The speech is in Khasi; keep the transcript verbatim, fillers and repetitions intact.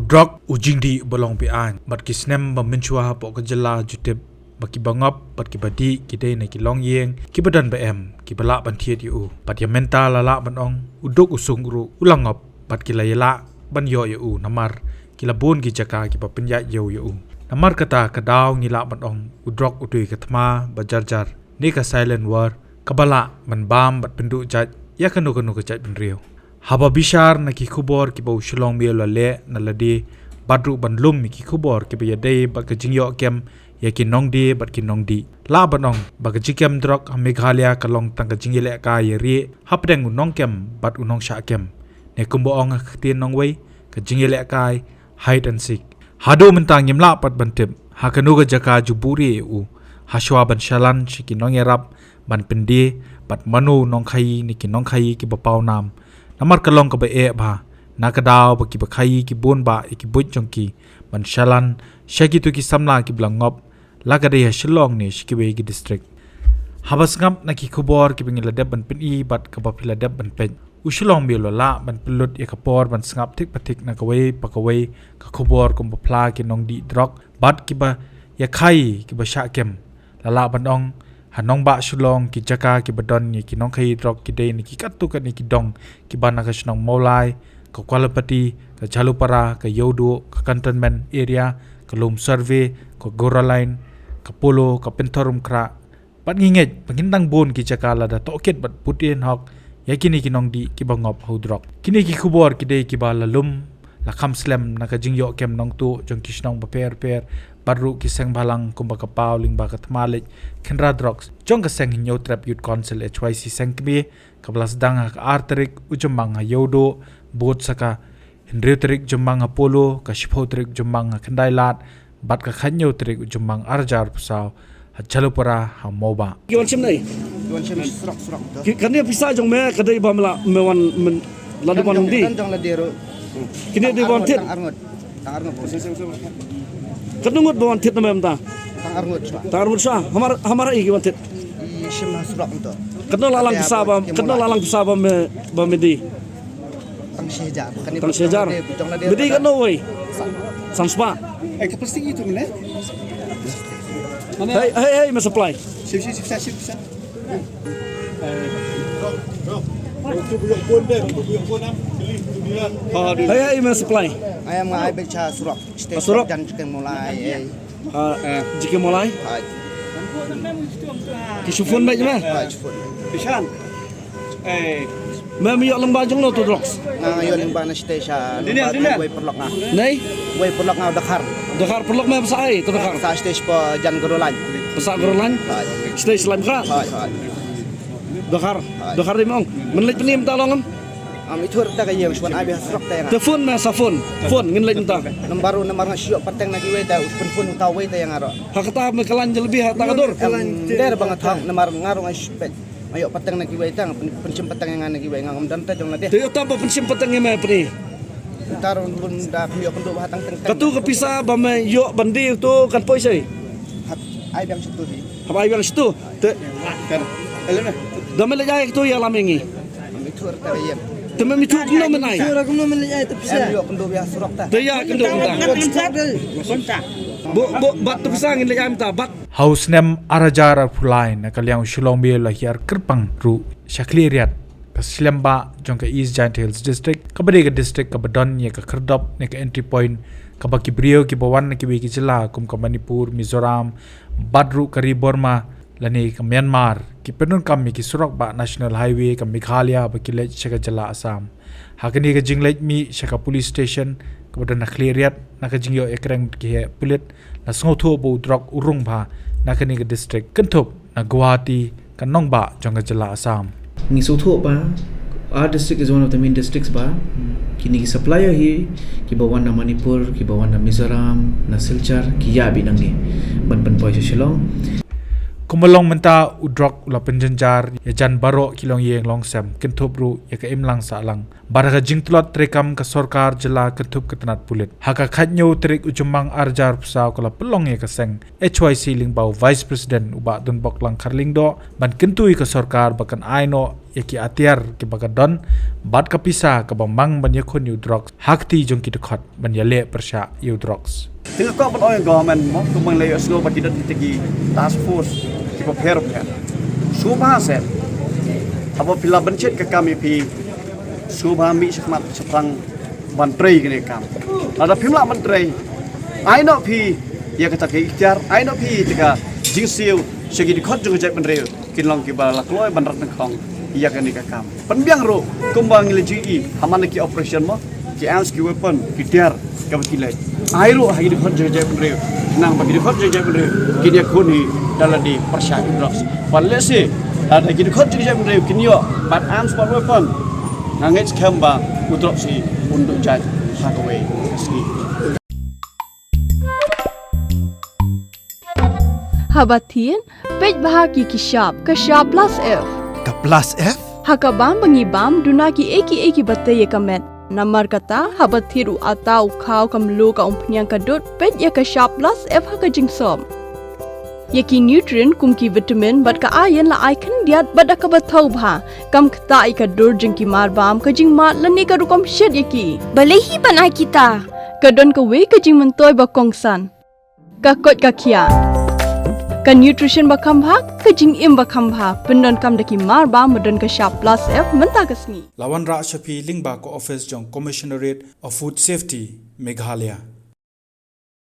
Drok u jingdih ba long be-aiñ bad ki snem ba mynshuwa hapoh ka jylla ju tip ba kiba ngop bad kiba dih ki dei na ki longïing kiba don ba em kiba lah ban thied ïa u. Bad ïa mynta la lah ban ong u duk u suk ruh u la ngop bad ki la ïa lah ban ïoh ïa u namar ki la bun ki jaka kiba pynïaid ïew ïa u. Namar kata ka daw ngi lah ban ong u drok u dei ka thma ba jar jar ne ka silent war kaba lah ban bam bad pynduh jait ïa kano kano ka jaitbynriew. Haba bishar na ki khubor kiba u Shillong Mail u la leh na lade bad ruh ban lum ïa ki khubor kiba ïadei bad ka jingïoh kem ïa ki nongdie bad ki nongdih, lah ban ong ba ka jingkem drok ha Meghalaya ka long tang ka jingïalehkai ïa rieh hapdeng u nongkem bad u nongshah kem, ne kumba ong ha ka ktien nongwei, ka jingïalehkai hide and seek. Haduh mynta ngim lah pat ban tip ha kano ka jaka ju buhrieh ïa u, hashwa ban shalan sha ki nongïarap ban pyndie bad mano u nongkhaïi ne ki nongkhaïi kiba paw nam. Namar ka long kaba eh bha na ka daw ba kiba khaïi ki bun bah ïa ki buit jong ki ban shalan sha kito ki samla kiba la ngop, la ka dei ha Shillong ne sha kiwei ki district. Haba sngap na ki khubor kiba ngi la dep ban pyni bad kaba phi la dep ban peit, u Shillong Mail u la lah ban pynlut ïa ka por ban sngap thik pa thik na kawei pa kawei ka khubor kumba phla ki nongdih drok bad kiba ïakhaïi kiba shah kem. La lah ban ong ha nongbah Shillong ki jaka kiba don ïa ki nongkhaïi drok ki dei na ki katto katne ki dong kiba na ka shnong Mawlai, ka Kwalapati, ka Jhalupara, ka Ïewduh, ka Cantonment Area, ka Lum Survey, ka Gora Line, ka Polo, ka Pynthorumkhrah. Bad ngi ngeit ba kin dang bun ki jaka lada tohkit bad bud ïehnoh ïa kine ki nongdih kiba ngop ha u drok. Kine ki khubor ki dei kiba la lum la kham slem na ka jingïoh kem nongtuh jong ki shnong bapher bapher bad ruh ki seng bhalang kumba ka Paw lyngba ka thma leit khynra drok jong ka seng Hynñiewtrep Youth Council H Y C Sengkmie, kaba la sdang ha ka ar tarik u Jymmang ha Ïewduh, bud sa ka hynriew tarik Jymmang ha Polo, ka shiphew tarik Jymmang ha Khyndai Lad bad ka khathynñiew tarik u Jymmang arhajar arphew saw ha Jhalupara ha Mawbah. Ki wan shim nei? Ki wan shim surok, surok to. Ki, kane pisa jong me ka dei ba me la, me wan, men, la dei wan di. Kan jong, kan jong la dei ruh. Kine dei wan thied. Tang arngut. Tang arngut. Katno ngut ba wan thied na me mynta? Tang arngut shuwa. Tang arngut shuwa. Hamar, hamar i ki wan thied. I shim na surok to. Katno la lang pisa ba, katno la lang pisa ba me, ba me die? Tang shi hajar. Tang shi hajar. Me die katno wei? San spah. Eh, ka plastik itu ne? Hei, hei, hei, me supply. Sip, sip, sip, sip, sip. Hei, hei, me supply. Ai am nga ai beit sha surok. Stage surok? Jan Jike Mawlai, eh. Ah, Jike Mawlai? Hooid. Ki shu phone beit me? Hooid, shu phone. Ishan. Eh. Me, me ïoh lyngba jong no to drugs? Nga ïoh lyngba na stage, ah, lyngba wei paralok nga. Nei? Wei paralok nga Dkhar. Dkhar paralok me pasa ai to Dkhar? Sa stage pa jan Garolan. Pasa Garolan? Hooid. Stage Laitkhrah? Hooid, hooid. Dkhar. Hooid. Dkhar ri mong. Men leit pyni mynta long em? Am, ithuh ta ka ïing, shu wan ai beit ha surok ta ïa nga. Te phone me sa phone. Phone ngin leit mynta. Nambar u, nambar nga shu ïoh pateng na kiwei ta, u pynphone uta uwei ta ïa nga ruh. Ha kata me kylla jalebi ha ta ka dur. Em, der ba nga thok, nambar nga ruh nga shu peit. Nga ïoh pateng na kiwei ta, nga pyn-, pynshim pateng ïa nga na kiwei, nga ngam don ta jong lade. Te ïoh tam ba pynshim pateng ïa me pyni. Uta ruh bun da pynïoh pynduh ba ha tang teng teng. Katu ka pisa ba me ïoh ban die uto kan poi shai? Hap ai biang shitu hi. Hap ai biang shitu. Te. Kan. Elo na. Da me leit ai katu ïalam ïa ngi. Am ithuh ta ka ïing. Te me ithuh kumno men ai? Ithuh kumno men leit ai te pisa? Em ïoh kynduh biang surok ta. Te ïa kynduh kumta. Bo, bo, bad te pisa ngin leit ai mynta bad. Ha u snem arhajar arphew lai na ka liang u Shillong Mail u la hiar kyrpang ruh sha Khliehriat, ka shlem bah jong ka East Jaintia Hills District, kaba dei ka district kaba don ïa ka khyrdop ne ka entry point, kaba ki briew kiba wan na kiwei ki jylla kum ka Manipur, Mizoram bad ruh ka ri Burma lane ka Myanmar ki pyndonkam ïa ki surok bah National Highway ka Meghalaya ba ki leit sha ka jylla Assam. Ha kane ka jingleit mih sha ka police station kaba don ha Khliehriat, na ka jingïoh ïakreng ki heh pulit, la sngewthuh ba u drok u rung bha na kane ka district, kynthup na Guwahati, ka nongbah jong ka jylla Assam. Ngi sngewthuh ba our district is one of the main districts ba kine ki supplier hi kiba wan na Manipur, kiba wan na Mizoram, na Silchar, ki ïa beit nangne ban pynpoi sha Shillong. Kumba long mynta, u drok u la pynjynjar ïa jan baroh ki longïing longsem, kynthup ruh ïa ka imlang sahlang. Bad ha ka jingtlot treikam ka sorkar jylla kynthup ka tnat pulit, ha ka khathynñiew tarik u Jymmang arhajar arphew saw ka la pynlong ïa ka seng H Y C lyngba u Vice President u Bah Donbok Langkhar Lyngdoh ban kyntu ïa ka sorkar ba kan ai noh ïa ki atiar kiba ka don bad ka pisa kaba mang ban ïakhun ïa u drok ha kti jong ki dkhot ban ïaleh pyrshah ïa u drugs. Te nga kwah ban ong ïa government mo, kumba ngi la ïohsngew ba ki don kita ki task force kiba pher pher. Sngewbha seh, haba phi la ban shet ka kam ïa phi, sngewbha mih shakhmat shaphrang ban trei kane ka kam. Lada phim lah ban trei, ai noh phi ïa kata ka ikhtiar, ai noh phi ïa ka jingsiew sha ki dkhot jong ka jaitbynriew, kin long kiba la kloi ban rat nyngkong ïa kane ka kam. Pynbiang ruh kumba ngi la ju ïohi ha man la ki operation mo, ki arms, ki weapon, ki tiar kaba ki leit. Ai ruh ha ki dkhot jong ka jaitbynriew, khnang ba ki dkhot jong ka jaitbynriew kin ïakhun hi da lade pyrshah ïa u drugs. Bad lehse lada ki dkhot jong ka jaitbynriew kin ïoh bad arms bad weapon, nga ngeit skhem ba u drugs hi un duh jait ha kawei ka sngi. Haba thied, peit bha ki ki shap, ka shap plus F. Ka plus F? Ha ka bam ba ngi bam, duna kiei kiei kiba tei ïa ka met. Namar kata, haba thied u atta, u khaw, ka mluh, ka umphniang, ka dud, peit ïa ka shap plus F ha ka jingsop. Ïa ki nutrient kum ki vitamin bad ka iron la ai khyndiat bad da kaba thaw bha. Kam ktah ïa ka dur jong ki marbam, ka jingmad lane ka rukom shet ïa ki. Balei hi ban ai kita? Ka don kawei ka jingmyntoi ba kongsan. Ka koit ka khiah. Ka nutrition ba kham bha, ka jingim ba kham bha. Pyndonkam da ki marbam ba don ka shap plus F mynta ka sngi. La wanrah sha phi lyngba ka office jong Commissionerate of Food Safety, Meghalaya.